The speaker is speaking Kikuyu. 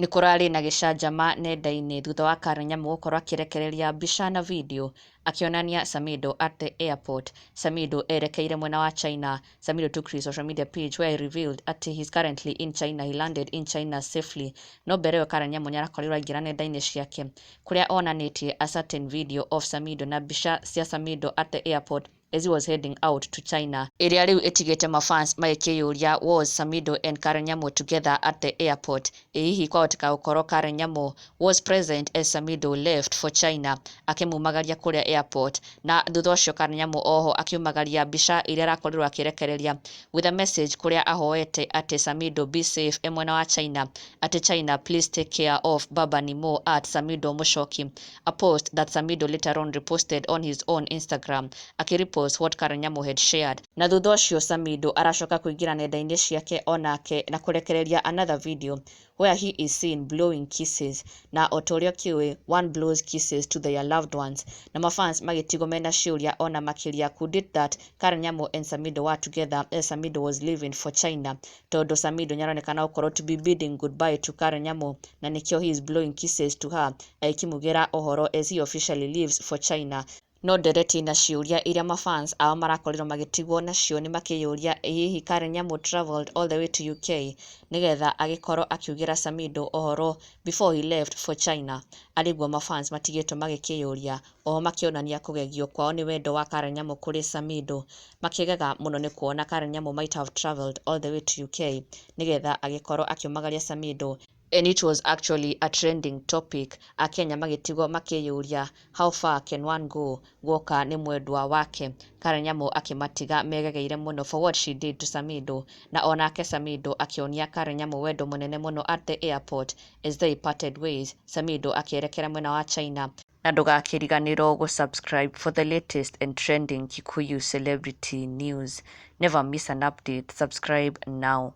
Nĩ kũrarĩ na gĩcanjama nenda-inĩ thutha wa Karen Nyamu gũkorwo akĩrekereria mbica na video akĩonania Samidoh at the airport. Samidoh erekeire mwena wa China. Samidoh took to his social media page where he revealed atĩ he's currently in China. He landed in China safely. No mbere ĩyo Karen Nyamu nĩarakorirwo aingĩra nenda-inĩ ciake kũrĩa onanĩtie a certain video of Samidoh na mbica cia Samidoh at the airport as he was heading out to China, ĩrĩa rĩu ĩtigĩte mafans magĩkĩyũria, was Samidoh and Karen Nyamu together at the airport? Ĩ hihi kwahoteka gũkorwo Karen Nyamu was present as Samidoh left for China akĩmumagaria kũrĩa airport? Na thutha ũcio Karen Nyamu oho akiumagaria mbica iria arakorirwo akĩrekereria with a message kũrĩa ahoete atĩ Samidoh be safe e mwena wa China, atĩ "China, please take care of Baba Nimo at Samidoh Muchoki", a post that Samidoh later on reposted on his own Instagram, akĩrepost what Karen Nyamu had shared. Na thutha ũcio Samidoh aracoka kũingĩra nenda-inĩ ciake onake na kũrekereria another video where he is seen blowing kisses. Na o ta ũrĩa ũkĩũĩ, one blows kisses to their loved ones, na mafans magĩtigwo mena ciũria ona makĩria, could it that Karen Nyamu and Samidoh were together as Samidoh was leaving for China? Tondũ Samidoh nĩaronekana gũkorwo to be bidding goodbye to Karen Nyamu, na nĩkĩo he is blowing kisses to her agĩkĩmugĩra ũhoro as he officially leaves for China. No ndereti na ciũria iria mafans ao marakorirwo magĩtigwo nacio nĩ makĩyũria, ĩ hihi Karen Nyamu traveled all the way to UK nĩgetha agĩkorwo akiugĩra Samidoh ũhoro before he left for China? Arĩguo mafans matigĩtwo magĩkĩyũria, oho makĩonania kũgegio kwao nĩ wendo wa Karen Nyamu kũrĩ Samidoh, makĩgega mũno nĩ kuona Karen Nyamu might have traveled all the way to UK nĩgetha agĩkorwo akiumagaria Samidoh. And it was actually a trending topic, Akenya magĩtigwo makĩyũria, how far can one go guoka nĩ mwendwa wake? Karen Nyamu akĩmatiga megegeire mũno for what she did to Samidoh, na onake Samidoh akĩonia Karen Nyamu wendo mũnene mũno at the airport as they parted ways, Samidoh akĩerekera mwena wa China. Na ndũgakĩriganĩrwo gũ-subscribe for the latest and trending Kikuyu celebrity news. Never miss an update. Subscribe now.